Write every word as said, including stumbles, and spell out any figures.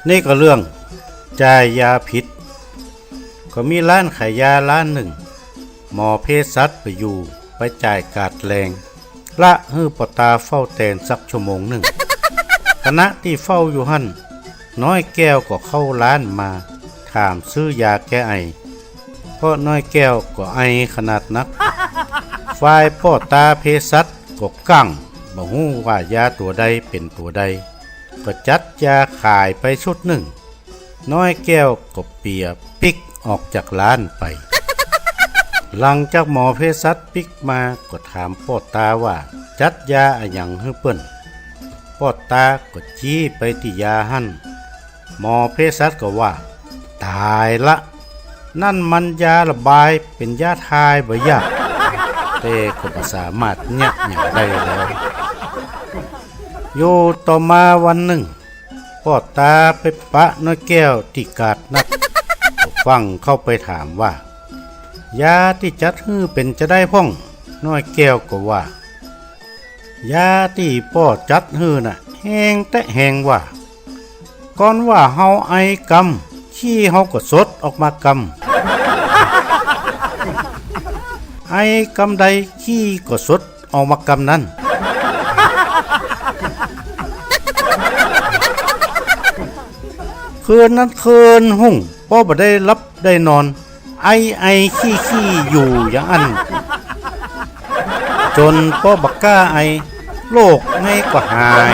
นี่ก็เรื่องจ่ายยาผิด ก็มีร้านขายยาร้านนึ่ง หมอเภสัชไปอยู่ ไปจ่ายกาดแลง ละหื้อป้อตาเฝ้าแตนสักชั่วโมงนึ่ง ขณะตี้เฝ้าอยู่หั้น น้อยแก้วก็เข้าร้านมา ถามซื้อยาแก้ไอ เพราะน้อยแก้วก็ไอขนาดนัก ฝ่ายป้อตาเภสัชก็กั้ง บ่ฮู้ว่ายาตั๋วใดเป๋นตั๋วใด ก็จัดยาขายไปชุดนึ่ง น้อยแก้วก็เปียปิ๊กออกจากร้านไป หลังจากหมอเภสัชปิ๊กมาก็ถามป้อตาว่าจัดยาอะหยังหื้อเปิ้น ป้อตาก็จี๊ไปตี้ยาหั้น หมอเภสัชก็ว่า ต๋ายละ นั่นมันยาระบาย เป๋นยาถ่ายบ่ยะ แต่ก็บ่สามารถเยียะหยังได้แล้ว อยู่ต่อมาวันนึ่ง ป้อตาไปปะน้อยแก้วตี้กาดนัด ก็ฟั่งเข้าไปถามว่า ยาตี้จัดหื้อเป๋นจาใดพ่อง น้อยแก้วก็ว่า ยาตี้ป้อจัดหื้อน่ะ แฮงแต๊แฮงว่า ก่อนว่าเฮาไอกำ ขี้เฮาก็สดออกมากำ ไอกำใดขี้ก็สดออกมากำนั้น คืนนั้นคืนฮุ่ง ป้อบ่ได้หลับได้นอน ไอไอขี้ขี้อยู่อย่างอั้น จ๋นป้อบ่ก้าไอ โรคไงก็หาย